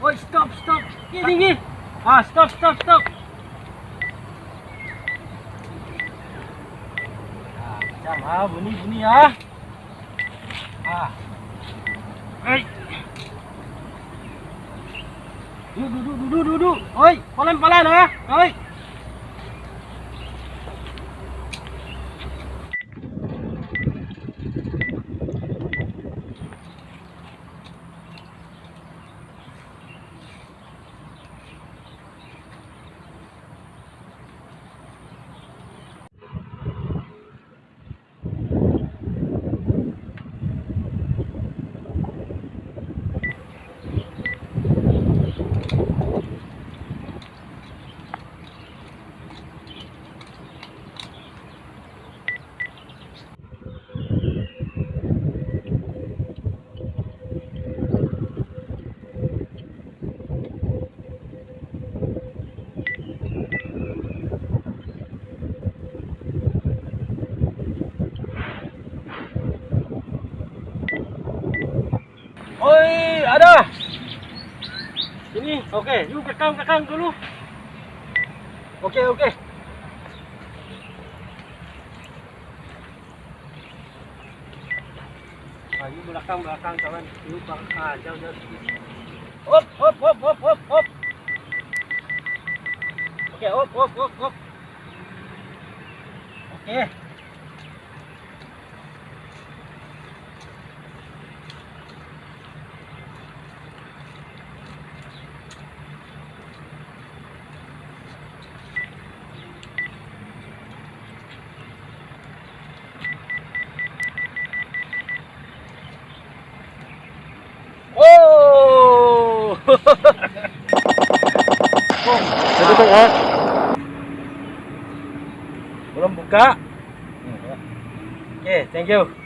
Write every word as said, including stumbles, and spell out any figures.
Oi, stop, stop. Tinggi, tinggi. Ah, stop, stop, stop. Ah, macam, ah, bunyi, bunyi, ah. Ah. Oi. Duduk, duduk, duduk, duduk. Oi, pelan-pelan, ah. Oi. Oi, ada. Sini, oke. Yu belakang, belakang dulu. Oke, oke. Ah, yu belakang, belakang, kawan. Yu belakang. Ah, jauh, jauh sikit. Hop, hop, hop, hop, hop, hop. Oke, hop, hop, hop, hop. Oke. Oh! Satu tak, ah? Belum buka. Oke, thank you.